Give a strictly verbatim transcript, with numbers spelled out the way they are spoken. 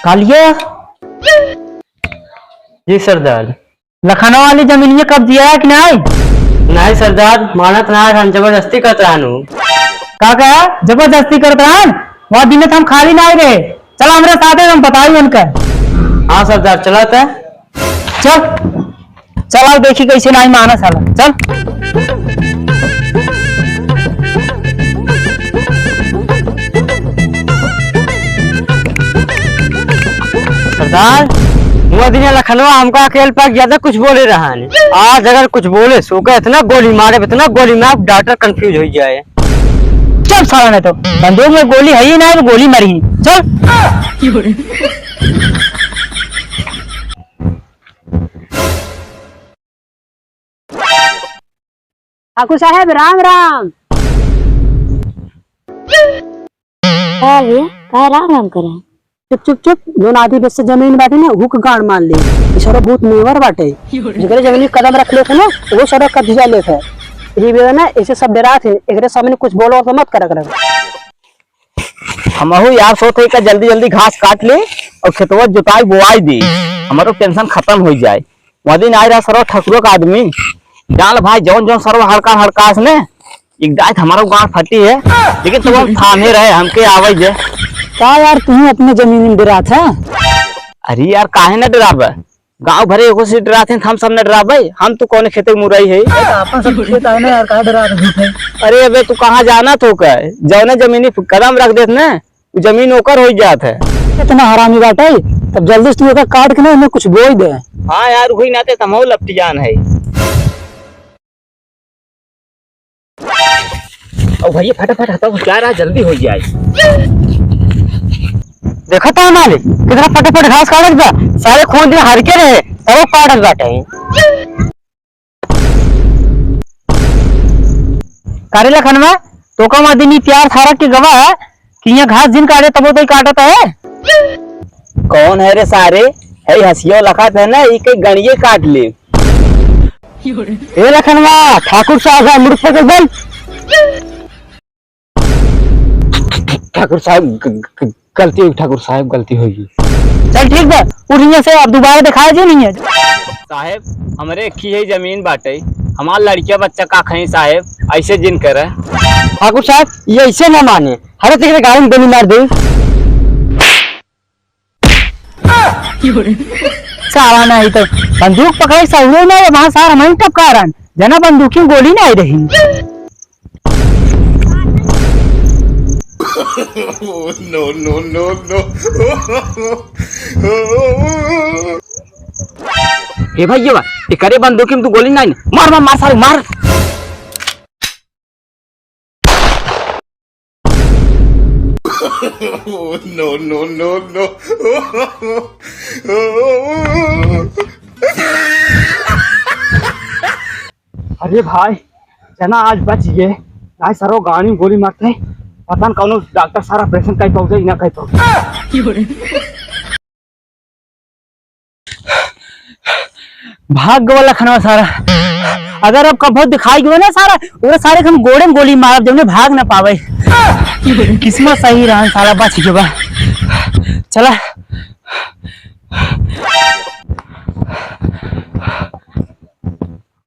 कालिया। जी सरदार। लखनऊ वाली जमीनिया कब्जिया है कि नाहीं? नाहीं सरदार, मानत नाहीं, हम जबरदस्ती करत रहन उ। का कहा? जबरदस्ती करत रहन? वहाँ दिन हम खाली नाहीं रहे। चला हमरे साथे, हम बताई उनका। हाँ सरदार, चला त। चल, चल, आओ देखी कैसे नाहीं माना साला। चल। सरदार, वो दिन लखनऊ हमका अकेल पाक ज्यादा कुछ बोले रहा नहीं। आज अगर कुछ बोले, सो का इतना गोली मारे, इतना गोली मारे, डॉक्टर confuse हो जाए। चल साला, नहीं तो बंदूक में गोली है ही ना, तो गोली मारी। चल। ठाकुर साहेब, राम राम। का भैया, का राम राम करे? चुप, चुप, चुप। जौन आधी बेस से जमीन बाटे ना, हुक गाड़ मार ले। ई सारा बहुत नेवर बाटे। जेकरे जमीन में कदम रख लेत है ना, वो सारा कब्जा लेत है। ई बेरा ना, ऐसे सब डरात है, एकरे सामने कुछ बोलो तो मत करा करा। हमहू यार सोच है का जल्दी जल्दी घास काट ले और खेतवा जोताई बोआई दे, हमारो tension खत्म हो जाए। वह दिन आए रहा सरवा ठकुरो का आदमी, जान भाई जौन जौन सरवा हड़का हड़कास ने, एक दाई हमारो गांड फटी है, लेकिन तब हम थामे रहे, हमके आवे दे। का यार, तू अपने जमीन में डरात है? अरे यार, काहे ना डराबे? गांव भरे एगो से डरात हैं, हम सब न डराबे। हम तू कौन खेते के मुरई है? अरे, आपन सब खेत आए ना यार, काहे डरात है झूठे? अरे अबे, तू कहाँ जाना तो का? जौने जमीनी पे कदम रख देत ना, उ जमीन ओकर हो जात है। इतना हरामी बाटे, तब जल्दी से तू एका काट के ना, एमे कुछ बोई दे। हाँ यार, हुई ना ते तमहू लपटियान है। अब भैया फटाफट हटाओ, क्या रहा, जल्दी हो जाए। देखा था मालिक, कितना फटाफट घास काटत बा, सारे खून दिन हर के रहे, तब काटत बाटे। कारे लखनवा, तो का मदनी प्यार थारा के गवा है कि यहाँ घास जिन काटे तबो तो ही काटत है। कौन है रे सारे? है हंसियो लखत है ना, ई के गणिये काट ले। ए लखनवा, ठाकुर साहब है, मुड़ पकड़ बल। ठाकुर साहब, ग-, ग-, गलती होगी, ठाकुर साहब, गलती होगी। चल ठीक बा, उठ यहाँ से, अब दोबारा दिखाई दे नहीं है। साहेब, हमरे एक ही है जमीन बाटे, हमार लड़किया बच्चा का खाई साहेब, ऐसे जिन करे। ठाकुर साहब, ये ऐसे ना माने, हरे तेरे गाड़ी में गोली मार दे। साला नहीं तो बंदूक पकड़े सहुरे ना, ये वहाँ सार हमारी टपका रहा, जना बंदूकी में गोली नहीं रही। No, no, no, no। ए भाई, ये बा, एकरे बंदूकी में तू गोली नहीं, मार, मार, मार, सारे मार। No, no, no, no। अरे भाई, जना आज बच गए, नहीं सरो गाड़ी में गोली मारते, पता न कौनो डॉक्टर सारा ऑपरेशन कर पाउजे, ना कर पाउजे। भाग गवा लखनवा सारा। अगर अब कभो दिखाई गयो ना सारा, ओकरे सारे के हम गोड़े में गोली मारब, जौने भाग ना पावे। किस्मत सही रहन, साला बच गवा। चला।